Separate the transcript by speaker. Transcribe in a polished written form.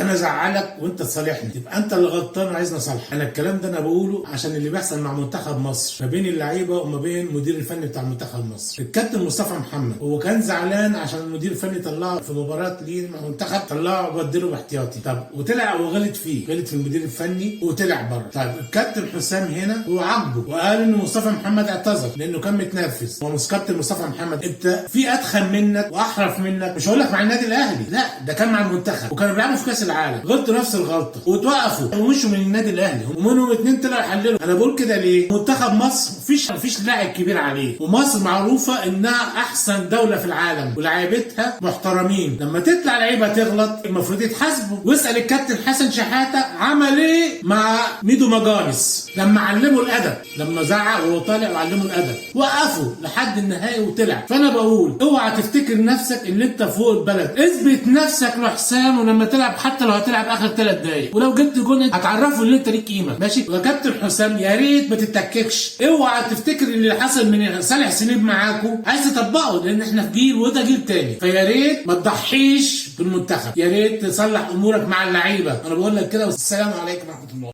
Speaker 1: انا ازعلك وانت تصالحني، تبقى انت اللي غلطان وعايزني اصالحك. انا الكلام ده انا بقوله عشان اللي بيحصل مع منتخب مصر ما بين اللعيبة وما بين المدير الفني بتاع منتخب مصر الكابتن مصطفى محمد. هو كان زعلان عشان المدير الفني طلعه في مباراة ليه مع منتخب، طلعه وبدله باحتياطي. طب وطلع وغلط فيه، غلط في المدير الفني وطلع بره. طيب الكابتن حسام هنا هو عاقبة وقال ان مصطفى محمد اعتذر لانه كان متنرفز. هو مش كابتن مصطفى محمد، انت في اتخن منك واحرف منك، مش هقول لك مع النادي الاهلي، لا ده كان مع المنتخب وكانوا بيلعبوا في كاس العالم، غلطوا نفس الغلطة وتوقفوا ومشوا من النادي الاهلي، ومنهم اتنين طلعوا يحللوا. انا بقول كده ليه؟ منتخب مصر مفيش لاعب كبير عليه، ومصر معروفة انها احسن دولة في العالم ولاعيبتها محترمين. لما تطلع لعيبة تغلط المفروض يتحاسبوا. واسال الكابتن حسن شحاته عمل ايه مع ميدو مجانس لما علمه الادب، لما زعق وهو طالع وعلمه الادب، وقفوا لحد النهائي وطلع. فانا بقول اوعى تفتكر نفسك ان انت فوق البلد، اثبت نفسك لحسام، ولما تلعب حتى لو هتلعب اخر 3 دقايق ولو جبت جون هتعرفوا ان انت ليك قيمة. ماشي يا كابتن حسام، يا ريت ما تتككش. اوعى تفتكر اللي حصل من صالح سليم معاكم عايز تطبقه، لان احنا في جيل وده جيل تاني. فيا ريت ما تضحيش بالمنتخب، يا ريت تصلح امورك مع اللعيبة. انا بقول لك كده، والسلام عليكم ورحمة الله.